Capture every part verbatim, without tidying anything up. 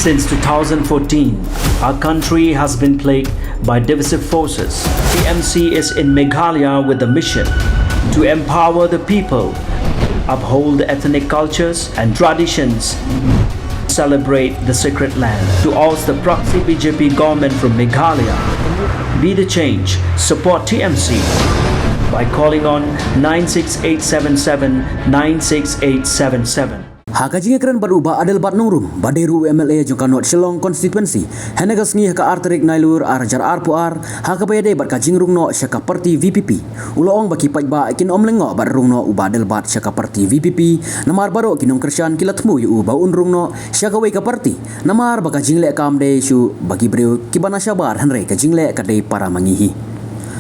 Since two thousand fourteen, our country has been plagued by divisive forces. T M C is in Meghalaya with the mission to empower the people, uphold ethnic cultures and traditions, celebrate the sacred land. To oust the proxy B J P government from Meghalaya, be the change, support T M C by calling on nine six eight seven seven nine six eight seven seven. Ha ka jingïakren bad u Bah Adelbert Nongrum, ba dei ruh u M L A jong ka North Shillong Constituency, hynne ka sngi ha ka ar tarik Nailur ar hajar arphew ar, ha kaba ïadei bad ka jingrung noh sha ka party V P P, u la ong ba ki paidbah kin ym lyngngoh bad rung noh u Bah Adelbert sha ka party V P P, namar baroh ki nongkyrshan ki la thmu ïa u ba un rung noh sha kawei ka party, namar ba ka jingleh kam dei shuh ba ki briew kiba na shabar, hynrei ka jingleh ka dei para ma ngi hi.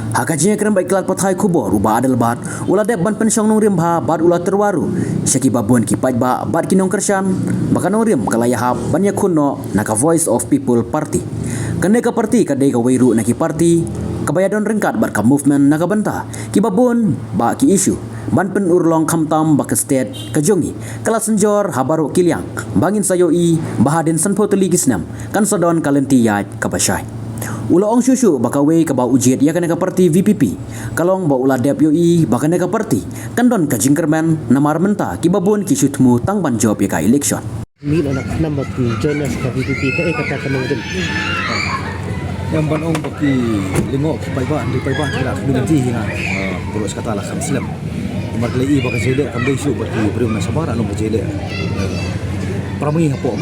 Ha ka jingïakren bad ki lad pathai khubor, u Bah Adelbert u la dep ban pynshong nongrim bha bad u la tyrwa ruh sha kiba bun ki paidbah bad ki nongkyrshan ba ka nongrim ka la ïahap ban ïakhun noh na ka Voice of People Party. Kane ka party ka dei kawei ruh na ki party kaba ïadon ryngkat bad ka movement na ka bynta kiba bun bah ki issue ban pynurlong, khamtam ba ka state ka jong ngi ka la synjor ha baroh ki liang, ba ngin sa ïohi ba hadien sanphew tylli ki snem kan sa don ka lynti ïaid kaba shai. U la ong shuh shuh ba kawei kaba u jied ïa kane ka party V P P ka long ba u la dep ïohi ba kane ka party kan don ka jingkyrmen, namar mynta kiba bun ki shu thmu tang ban jop ïa ka election. Mih na ka number two join us ka V P P, ka eh kata ka nongrim. Em ban ong ba ki lyngngoh ki paidbah, hynrei paidbah ki la khmih lynti hi na, eh, baroh shi katta la kham slem. Namar ki la i ba ka jingïaleh kam dei shuh bad ki briew na shabar, la long ka jingïaleh, eh, para ma ngi hapoh.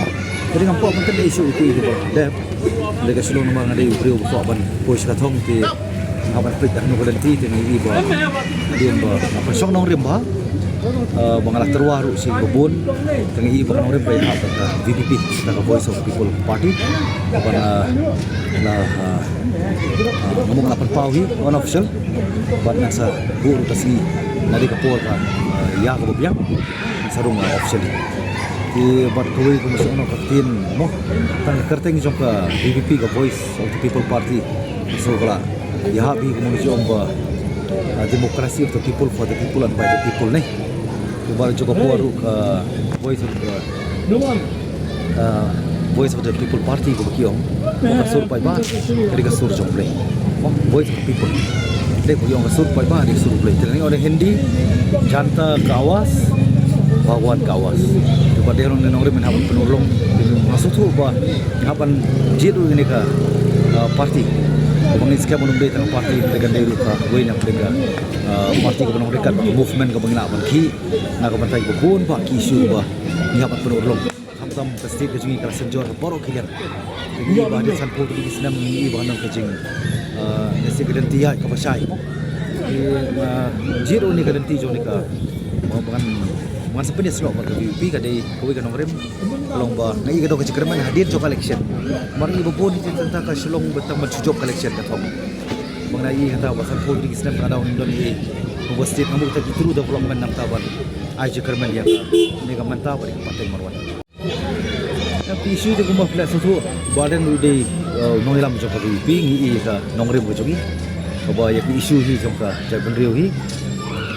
Ka dei ngam kwah ban kynmaw shuh ïa ki ba dep. Hynrei ka shu long namar nga dei u briew ba kwah ban poi sha ka thong te nga ban peit da kano ka lynti te nga i ba hadien ba nga pynshong nongrim bha, eh, ba nga la tyrwa ruh sha kiba bun, te nga i ba ka nongrim ka ïahap bad ka V P P, bad ka Voice of People Party. Ba nga la, eh, eh, nga mut nga la pynpaw hi unofficial, bad nga sa buh ruh ka sngi, nga dei ka por ka, eh, ïa kaba biang, nga sa rung, eh, officially. Te bad kawei ka mut shu ong ka ktien mo, tang ka kyrteng jong ka V P P, ka Voice of the People Party. So ka la ïahap hi kumno shu ong ba, uh, democracy of the people, for the people and by the people ne. Te bad jong ka por ruh ka Voice of the, uh, Voice of the People Party kaba ki ong, ka sur paidbah ka dei ka sur jong U Blei. Mo, Voice of the People. Dei ba ki ong ka sur paidbah dei ka sur U Blei. Te lane ong da Hindi, जनता का आवाज़, भगवान का आवाज़. Te bad dei nong nongrim ngin hap ban pynurlong, te nga sngewthuh ba ngin hap ban jied ruh ïa kane ka, uh, party. Ba ngin skhem ba ym dei tang ka party, hynrei kan dei ruh kawei na ka, uh, party kaba nongryngkat, movement kaba ngin lah ban khih na ka bynta kiba bun bah ki issue ba ngin hap ban pynurlong. Khamtam ka state ka jong ngi ka la synjor ha baroh ki liang. Te ngi i ba hadien sanphew tylli ki snem ngi i ba kan don ka jing, ah, ka state ka lynti ïaid kaba shai. Te, ah, jied ruh ïa kane ka lynti jong kane ka, ba ngan, ba ngan sa pynïasnoh bad ka V P P, ka dei kawei ka nongrim ka long ba nga i ka dei ka jingkyrmen hadien jong ka election. Namar ngi ba bun hi te tang ka shu long ba tang ban shu jop ka election ka thong. Ba nga i hata ba sanphew tylli ki snem ka la dang don hi ha state, nga mut kita ki true development, namar ta ban ai jingkyrmen ïa kane ka mynta bad ka pateng ban wan. Ki issue te kumba phi la sngewthuh, Bah Ardent u dei, eh, nongïalam jong ka V P P, ngi i ka nongrim ka jong ngi. Kaba ïa ki issue hi jong ka jaitbynriew hi,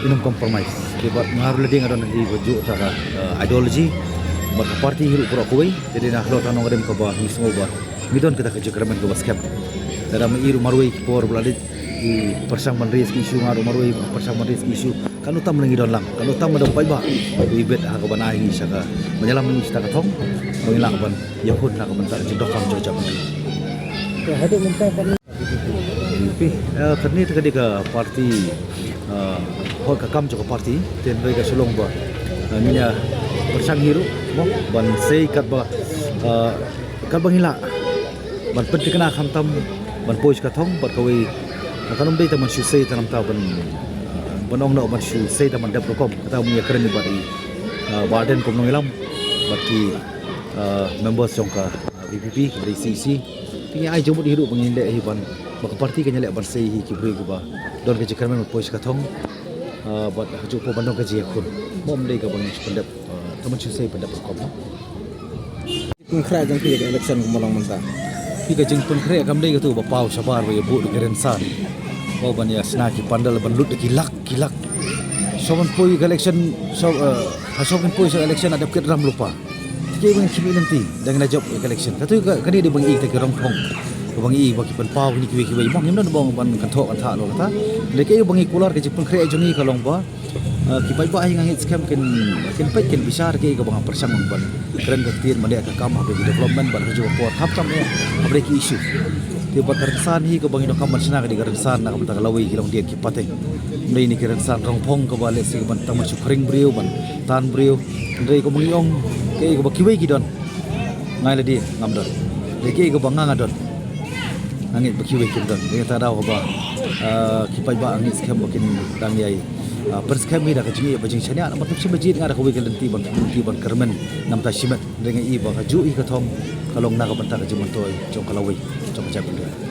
ngin ym compromise. Te bad nga ruh lade nga don hi ba juh ta ka, eh, ideology bad ka party hi ruh baroh kawei. Te dei na halor ta nongrim kaba ngi sngew ba ngi don kita ka jingkyrmen kaba skhem. Lada ma i ruh marwei ki por ba la dei i pyrshang ban raise ki issue, nga ruh marwei pyrshang ban raise ki issue. Kan ym tam lei ngi don lang, kan ym tam da u paidbah. Ui bit ha kaba nai ngi sha ka, ban ïalam ngi sha ka thong, ba ngin lah ban ïakhun na ka bynta ka jingdonkam jong ka jaitbynriew. Ka hadien mynta kan, eh, kane te ka dei ka party, eh, hok ka kam jong ka party, te hynrei ka shu long ba, eh, ngin ïa pyrshang hi ruh mo ban sei katba, eh, katba ngin lah ban pynthikna khamtam ban poi sha ka thong bad kawei, kan ym dei tang ban shu sei tang namar ban, ban ong noh ban shu sei tang ban dep rukom. Kata ngi ïakren bad i, ah, Bah Ardent kum nongïalam bad ki, ah, members jong ka, ah, V P P, ka dei C E C. Te ngi ai jingmut hi ruh ba ngin leh hi ban, ba ka party kan ïaleh ban sei hi ki briew kiba don ka jingkyrmen ban poi sha ka thong, ah, bad ha kajuh ka por ban don ka jingïakhun. Mo ym dei kaba ngin shu pyndep, ah, tang ban shu sei pyndep rukom. Pynkhreh jong phi ïa ka election kumba long mynta? Phi, ka jingpynkhreh kam dei katu ba paw shabar ba ïa buh da ki rynsan. Ba ban ïa shna ki pandal ban lut da ki lak ki lak. Shuwa ban poi ka election, shuwa, eh, ha shuwa ban poi sha election la dep kit ram lypa. Ki bang ki lynti dang na jop election. Katu ka kani de bang i te ki rong phong. Bang i ba ki pynpaw ni kiwi kiwi bang ngim don bang ban kan thok kan thak lo kata. Leki bang i kular ka jingpynkhreh jong i ka long ba. Ki paidbah hi nga ngeit skhem kin kin peit kin bishar ki ka bang pyrshang ban kren ka ktien ban ka kam ha ki development ban haju por hap tam ya ha ki issue. Te ba ka rynsan hi ka bang i no kam ban shna ka di ka rynsan na ka bynta ka lawei ki long dien ki pateng. Ndei ni ki rynsan rong phong ka ba le si ban tang ban shu khring briew ban tan briew. Ndei ka bang i ong ki ka ba kiwei ki don. Ngai la di ngam don. Ndei ki ka ba nga nga don. Nga ngeit ba kiwei kim don. Dei ta daw ba ki paidbah nga ngeit skhem ba kin dang ïai pyrskhem hi da ka jingïeit ba jingshaniah namar tam shim ba jied nga da kawei ka lynti ban lynti ban kyrmen namta shimet. Dei nga i ba ka ju i ka thong ka long na ka bynta ka jingmyntoi jong ka lawei jong ka jaitbynriew.